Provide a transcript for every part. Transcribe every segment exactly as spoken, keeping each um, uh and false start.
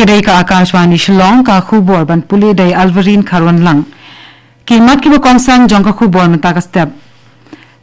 Dei ka Akashvani Shillong, ka khubor ban pule dei Alvarin Kharwanlang. Ki mat kiba kongsan jong ka khubor mynta ka step.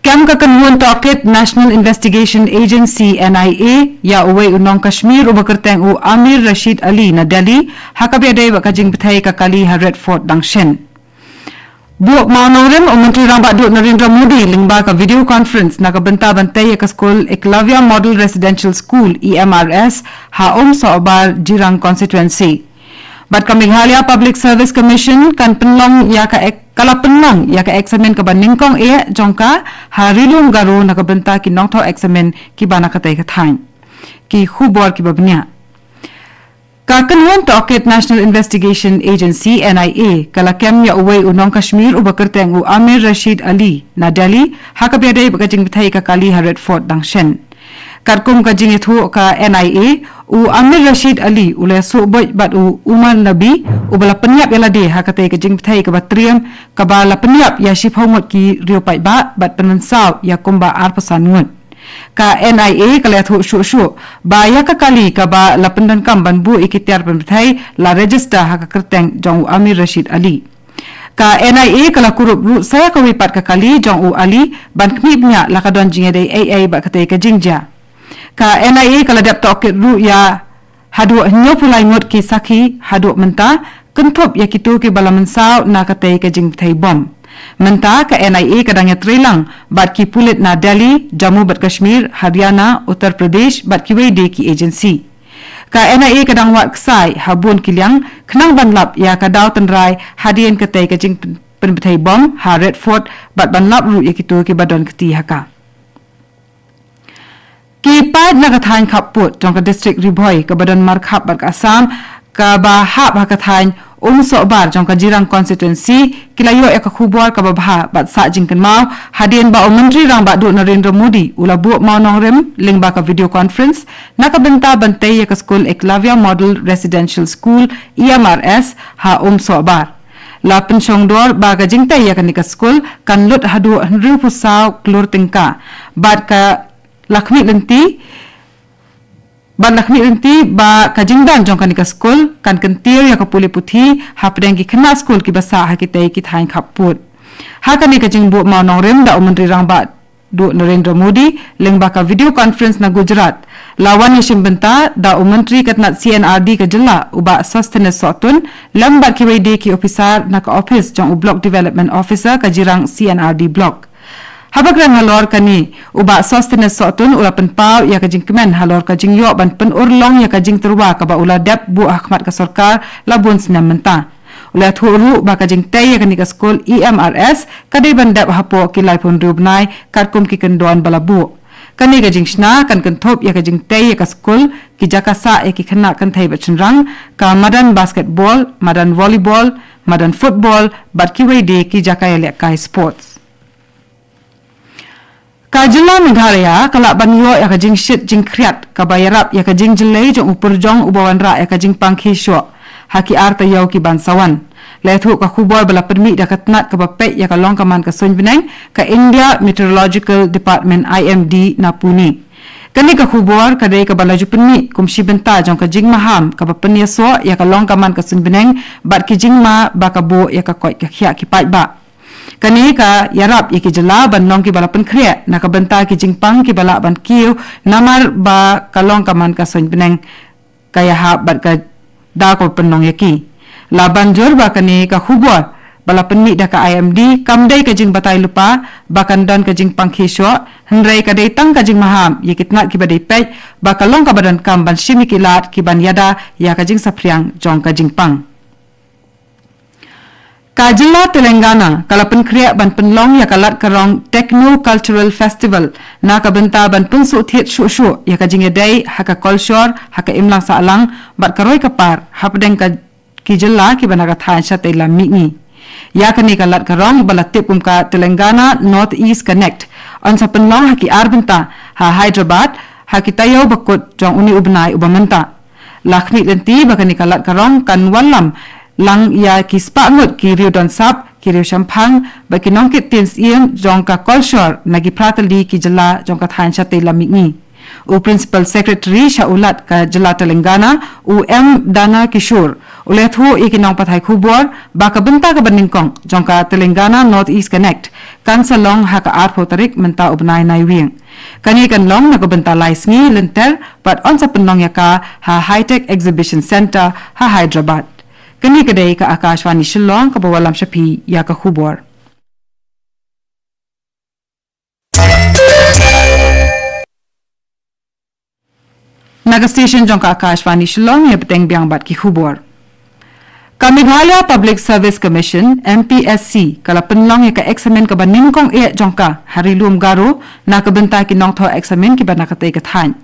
Kem ka kynhun tohkit National Investigation Agency, N I A, ïa uwei u nong Kashmir uba kyrteng u Amir Rashid Ali na Delhi, ha kaba ïadei bad ka jingbthei ka kali ha Red Fort dang shen. Buh mawnongrim u Myntri Rangbah Duh Narendra Modi lyngba ka video conference na ka bynta ban tei ïa ka skul Eklavya Model Residential School, E M R S, ha Umsohbar, Jirang constituency. Bad ka Meghalaya Public Service Commission kan pynlong ïa ka ek-, ka la pynlong ïa ka eksamin kaba nyngkong eh jong ka ha Ri-lum Garo na ka bynta ki nongthoh eksamin kiba na katei ka thaiñ. Ki khubor kiba bniah. Ka kynhun tohkit National Investigation Agency, N I A, ka la kem ïa uwei u nong Kashmir uba kyrteng u Amir Rashid Ali na Delhi, ha kaba ïadei bad ka jingbthei ka kali ha Red Fort dang shen. Katkum ka jingïathuh ka N I A, u Amir Rashid Ali u la ïasuh buit bad u Umar Nabi, uba la pynïap ïa lade ha katei ka jingbthei kaba triem, kaba la pynïap ïa shiphew ngut ki riew paidbah bad pynmynsaw ïa kumba arphew san ngut. Ka N I A ka la ïathuh shuh shuh ba ïa ka kali kaba la pyndonkam ban buh ïa ki tiar pynbthei la register ha ka kyrteng jong u Amir Rashid Ali. Ka N I A ka la kurup ruh sa ïa kawei pat ka kali jong u Ali ban khmih bniah la ka don jingïadei ei ei bad katei ka jingjia. Ka N I A ka la dep tohkit ruh ïa haduh hynñiewphew lai ngut ki sakhi haduh mynta, kynthup ïa kito kiba la mynsaw na katei ka jingbthei bom. Mynta ka N I A ka dang ïatreilang bad ki pulit na Delhi, Jammu bad Kashmir, Haryana, Uttar Pradesh bad kiwei de ki agency. Ka N I A ka dang wad ksai ha bun ki liang khnang ban lap ïa ka daw tynrai hadien katei ka jingpynbthei bom ha Red Fort bad ban lap ruh ïa kito kiba don kti ha ka. Ki paid na ka thaiñ khappud jong ka district Ri Bhoi kaba don markhap bad ka Assam kaba hap ha ka thaiñ Umsohbar jong ka Jirang constituency ki la ïoh ïa ka khubor kaba bha bad sah jingkynmaw hadien ba u Myntri Rangbah Duh Narendra Modi u la buh mawnongrim lyngba ka video conference na ka bynta ban tei ïa ka skul Eklavya Model Residential School, E M R S, ha Umsohbar. La pynshongdor ba ka jingtei ïa kane ka skul kan lut haduh hynriewphew saw klur tyngka bad ka la khmih lynti bad la khmih lynti ba ka jingdon jong kane ka skul kan kyntiew ïa ka pule puthi hapdeng ki khynnah skul kiba sah ha kitei ki thaiñ khappud. Ha kane ka jingbuh mawnongrim da u Myntri Rangbah Duh Narendra Modi lyngba ka video conference na Gujarat, la wan ïashim bynta da u Myntri ka tnat C and R D ka jylla u Bah Sosthenes Sohtun lem bad kiwei de ki ophisar na ka ophis jong u Block Development Officer ka Jirang C and R D Block. Haba kren halor kane, u Bah Sosthenes Sohtun u la pynpaw ïa ka jingkmen halor ka jingïoh ban pynurlong ïa ka jingtyrwa kaba u la dep buh ha khmat ka sorkar la bun snem mynta. U la ïathuh ruh ba ka jingtei ïa kane ka skul E M R S ka dei ban dep hapoh ki laiphew hynriew bnai katkum ki kyndon ba la buh. Kane ka jingshna kan kynthup ïa ka jingtei ïa ka skul, ki jaka sah ïa ki khynnah kynthei bad shynrang, ka madan basketball, madan volleyball, madan football bad kiwei de ki jaka ïalehkai sports. Ka jylla Meghalaya ka lah ban ïoh ïa ka jingshit jingkhriat kaba ïarap ïa ka jingjyllei jong u pyrjong uba wanrah ïa ka jingpang khie shoh ha ki ar taïew ki ban sa wan. La ïathuh ka khubor ba la pynmih da ka tnat kaba peit ïa ka long ka man ka suiñ bneng, ka India Meteorological Department, I M D, na Pune. Kane ka khubor ka dei kaba la ju pynmih kum shi bynta jong ka jingmaham kaba pynïasoh ïa ka long ka man ka suiñ bneng bad ki jingma ba ka buh ïa ka koit ka khiah ki paidbah. Kane ka ïarap ïa ki jylla ban long kiba la pynkhreh na ka bynta ki jingpang kiba lah ban kiew namar ba ka long ka man ka suiñ bneng ka ïahap bad ka daw ka pynlong ïa ki. La ban jur ba kane ka khubor ba la pynmih da ka I M D kam dei ka jingbatai lypa ba kan don ka jingpang khie shoh, hynrei ka dei tang ka jingmaham ïa ki tnat kiba dei peit ba ka long kaba donkam ban shim ïa ki lad ki ban ïada ïa ka jingsaphriang jong ka jingpang. Ka jylla Telangana ka la pynkhreh ban pynlong ïa ka lad ka rong Techno Cultural Festival na ka bynta ban pynsuhthied shuh shuh ïa ka jingïadei ha ka kolshor, ha ka imlang sahlang bad ka roi ka par hapdeng ka ki jylla kiba na ka thaiñ shatei lam mihngi. Ïa kane ka lad ka rong ba la tip kum ka Telangana North East Connect yn sa pynlong ha ki ar bynta ha Hyderabad ha ki taïew ba kut jong une u bnai uba mynta. La khmih lynti ba kane ka lad ka rong kan wallam lang ïa ki spah ngut ki riew don sap, ki riew shemphang bad ki nongkit ktien syiem jong ka kolshor na ki phra tylli ki jylla jong ka thaiñ shatei lam mihngi. U Principal Secretary sha u Lat ka Jylla Telangana, u M Dana Kishore, u la ïathuh ïa ki nongpathai khubor ba ka bynta kaba nyngkong jong ka Telangana North East Connect kan sa long ha ka arphew tarik mynta u bnai Naiwieng. Kane kan long na ka bynta lai sngi lynter bad yn sa pynlong ïa ka ha Hitech Exhibition Centre ha Hyderabad. Kane ka dei ka Akashvani Shillong kaba wallam sha phi ïa ka khubor. Na ka station jong ka Akashvani Shillong, ïa bteng biang bad ki khubor. Ka Meghalaya Public Service Commission, M P S C, ka la pynlong ïa ka eksamin kaba nyngkong eh jong ka ha Ri Lum Garo na ka bynta ki nongthoh eksamin kiba na katei ka thaiñ.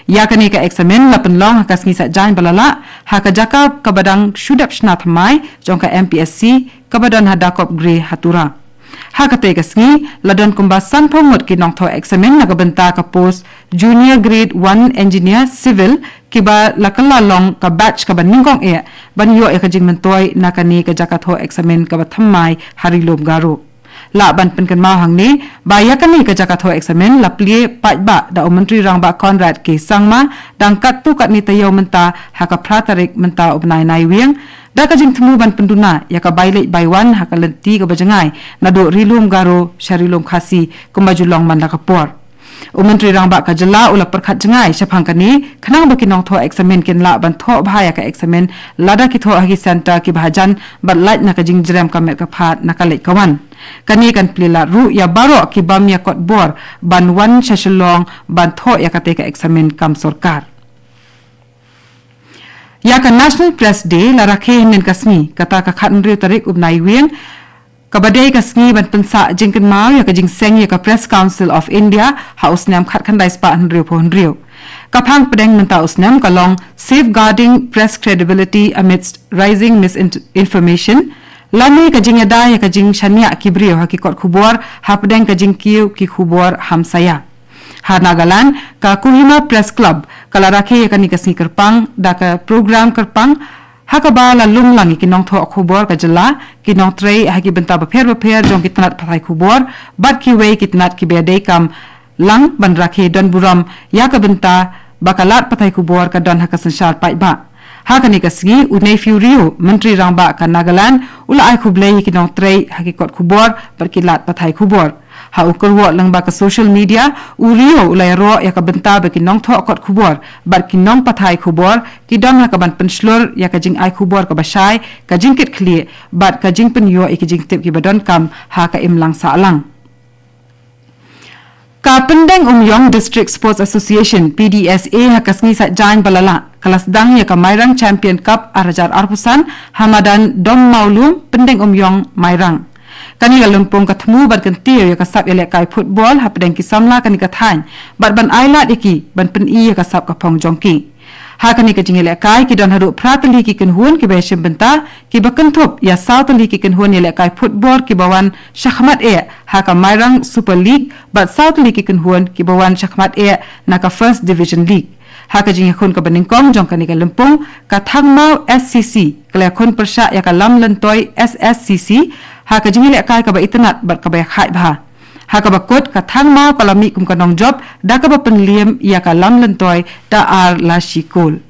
Ïa kane ka eksamin la pynlong ha ka sngi Saitjaiñ ba la lah ha ka jaka kaba dang shu dep shna thymmai jong ka M P S C, kaba don ha Dakop Gre ha Tura. Ha katei ka sngi la don kumba sanphew ngut ki nongthoh eksamin na ka bynta ka post Junior Grade one Engineer Civil, kiba la kylla long ka batch kaba nyngkong eh ban ïoh ïa ka jingmyntoi na kane ka jaka thoh eksamin kaba thymmai ha Ri Lum Garo. Lah ban pynkynmaw hangne ba ïa kane ka jaka thoh eksamin la plie paidbah da u Myntri Rangbah Conrad K Sangma, dang katto katne taïew mynta ha ka phra tarik mynta u bnai Naiwieng, da ka jingthmu ban pynduna ïa ka bai leit bai wan ha ka lynti kaba jngai naduh Ri Lum Garo sha Ri Lum Khasi kumba ju long man la ka por. U Myntri Rangbah ka Jylla u la pyrkhat jngai shaphang kane, khnang ba ki nongthoh eksamin kin lah ban thoh bha ïa ka eksamin lada ki thoh ha ki centre kiba hajan bad lait na ka jingjrem ka met ka phad na ka leit ka wan. Kane kan plie lad ruh ïa baroh ki bym ïa kot bor ban wan sha Shillong ban thoh ïa katei ka eksamin kam sorkar. Ïa ka National Press Day la rakhe hynnin ka sngi, kata ka khathynriew tarik u bnai Naiwieng, kaba dei ka sngi ban pynsah jingkynmaw ïa ka jingseng ïa ka Press Council of India ha u snem khatkhyndai spah hynriewphew hynriew. Ka phang pdeng mynta u snem ka long Safeguarding Press Credibility Amidst Rising Misinformation, lane ka jingïada ïa ka jingshaniah ki briew ha ki kot khubor hapdeng ka jingkiew ki khubor hamsaïa. Ha Nagaland, ka Kohima Press Club ka la rakhe ïa kane ka sngi kyrpang da ka program kyrpang, ha kaba la lum lang ïa ki nongthoh khubor ka jylla, ki nongtrei ha ki bynta bapher bapher jong ki tnat pathai khubor bad kiwei ki tnat kiba dei kam lang ban rakhe don burom ïa ka bynta ba ka lad pathai khubor ka don ha ka synshar paidbah. Ha kane ka sngi, u Neiphiu Rio, Myntri Rangbah ka Nagaland, u la ai khublei ïa ki nongtrei ha ki kot khubor bad ki lad pathai khubor. Ha u kyrwoh lyngba ka social media, u Rio u la ïaroh ïa ka bynta ba ki nongthoh kot khubor bad ki nongpathai khubor ki don ha kaban pynshlur ïa ka jingai khubor kaba shai, ka jingkitkhlieh bad ka jingpynïoh ïa ki jingtip kiba donkam ha ka imlang sahlang. Ka Pyndengumiong District Sports Association, P D S A, ha ka sngi Saitjaiñ ba la lah ka la sdang ïa ka Mairang Champion Cup ar hajar arphew san ha madan Dom Mawlum, Pyndengumiong, Mairang. Kane ka lympung ka thmu ban kyntiew ïa ka sap ïalehkai football hapdeng ki samla kane ka thaiñ bad ban ailad ïa ki ban pyni ïa ka sap ka phong jong ki. Ha kane ka jingïalehkai ki don haduh phra tylli ki kynhun kiba ïashim bynta, kiba kynthup ïa saw tylli ki kynhun ïalehkai football kiba wan shakhmat eh ha ka Mairang Super League bad saw tylli ki kynhun kiba wan shakhmat eh na ka First Division League. Ha ka jingïakhun kaba nyngkong jong kane ka lympung, ka Thangmaw S C C ka la ïakhun pyrshah ïa ka Lamlyntoi S S C C ha ka jingïalehkai kaba itynnad bad kaba ïakhaid bha. Ha kaba kut, ka Thangmaw ka la mih kum ka nongjop da kaba pynliem ïa ka Lamlyntoi da ar la shi kol.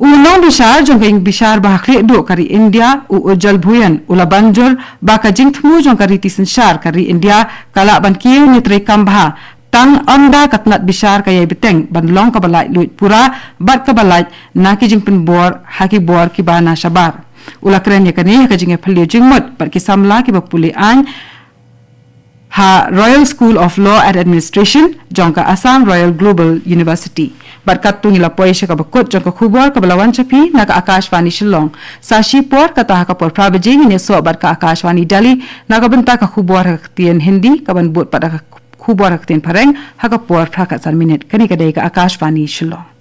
U nongbishar jong ka ïing bishar ba ha khlieh duh ka ri India, u Ujjal Bhuyan, u la ban jur ba ka jingthmu jong ka riti synshar ka ri India ka lah ban kiew ne treikam bha tang ynda ka tnat bishar ka ïai bteng ban long kaba laitluid pura bad kaba lait na ki jingpynbor ha ki bor kiba na shabar. U la kren ïa kane ha ka jingïaphylliew jingmut bad ki samla kiba pule aiñ ha Royal School of Law and Administration jong ka Assam Royal Global University. Bad katto ngi la poi sha kaba kut jong ka khubor kaba la wan sha phi na ka Akashvani Shillong. Sa shi por, kata ha ka por phra baje ngin ïasoh bad ka Akashvani Delhi na ka bynta ka khubor ha ka ktien Hindi, kaban bud pat ha ka khubor ha ka ktien Phareng ha ka por phra khatsan minit. Kane ka dei ka Akashvani Shillong.